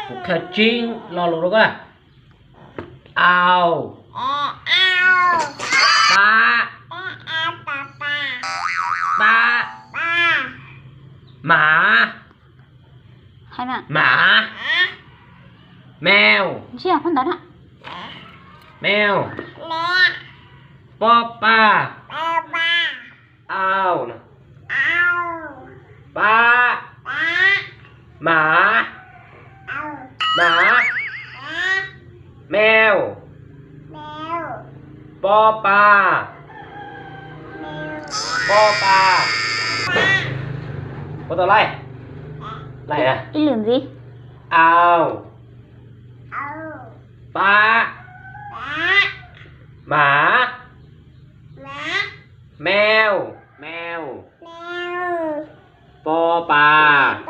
Kuv qhia tsib lo lus rau koj. Au. Pab. Pab. Mav. Mav. Mèo. Mèo. Pob paj. Au. Pab. Mav. Mav. Mèo. Pob paj. Pob paj. Puas tau laij? Laij. Au. Pab. Mav. Mèo. Mèo. Pob paj.